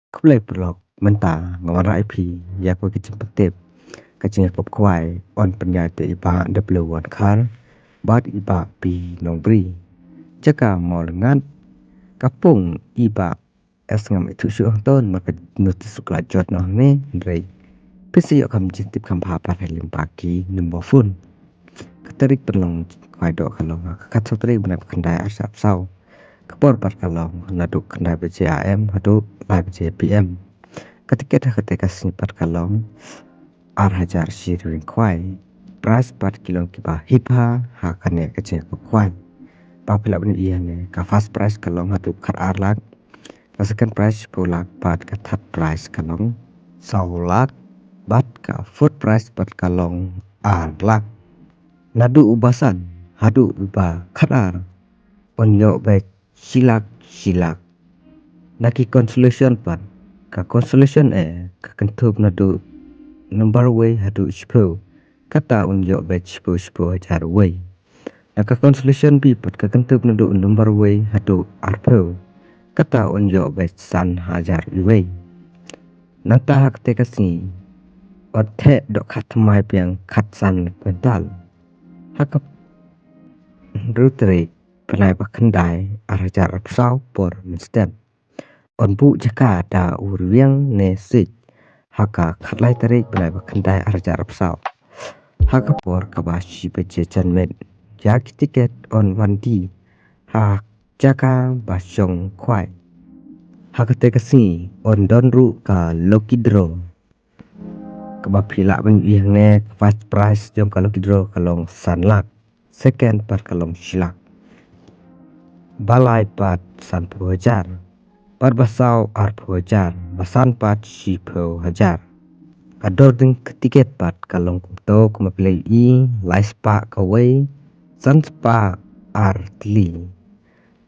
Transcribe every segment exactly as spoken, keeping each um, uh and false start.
Khublei paralok, mynta nga wanrah ïa phi ïa kawei ka jingpyntip ka jingïakop khwai, yn pynïaid da i Bah W Wankhar bad i Bah P Nongbri. Jaka Mawlyngknat, ka pung i Bah S Ngam Ithuh shuh hangto namar ka notice u la jot noh hangne, hynrei phin sa ïoh kham jingtip kham bha pat ha lyngba ki number phone. Ka tarik pynlong khwai doh ka long ha ka khatsaw tarik bnai ba khyndai arhajar arphew saw. Ka por pat ka long naduh khyndai baje A M haduh lai baje P M. Ka tiket ha katei ka sngi pat ka long ar hajar shi ryngkhwai. Prize pat ki long kiba hip ha ha kane ka jingïakop khwai. Ba phi lah ban ïohi hangne, ka first prize ka long haduh khatar lak, ka second prize shiphew lak, bad ka third prize ka long saw lak, bad ka fourth prize pat ka long ar lak. Naduh uba san haduh uba khatar yn ïoh beit shi lak shi lak. Na ki consolation pat, ka consolation A ka kynthup naduh number wei haduh shiphew, kata un ïoh beit shiphew shiphew hajar wei. Na ka consolation B pat ka kynthup naduh number wei haduh arphew, kata un ïoh beit san hajar iwei. Nangta ha katei ka sngi yn theh dohkha thymmai biang khatsan kwintal. Ha ka hynriew tarik bnai ba khyndai arhajar arphew saw por mynstep, yn buh jaka da u Rwiang ne Sik ha ka khatlai tarik bnai ba khyndai arhajar arphew saw, ha ka por kaba shi baje janmiet. Ïa ki tiket yn wan die ha jaka ba shong khwai. Ha katei ka sngi yn don ruh ka lucky draw. Kaba phi lah ban ïohi hangne, ka first prize jong ka lucky draw ka long san lak, second pat ka long shi lak, ba lai pat sanphew hajar, bad ba saw arphew hajar, ba san pat shiphew hajar. Ka dor jong ka tiket pat ka long kumto, kumba phi lah ïohi, lai spah kawei, san spah ar tylli.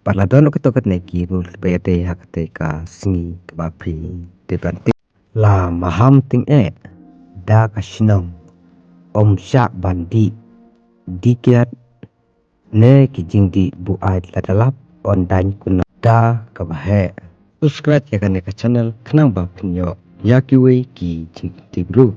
Bad la don ruh kato katne ki rule kiba ïadei ha katei ka sngi kaba phi dei ban tip. La maham tyngeh da ka shnong, ym shah ban dih, dih kiad ne ki jingdih buaid, lada lap yn daiñ kumno da kaba heh. Subscribe ïa kane ka channel khnang ba phin ïoh ïa kiwei ki jingtip ruh.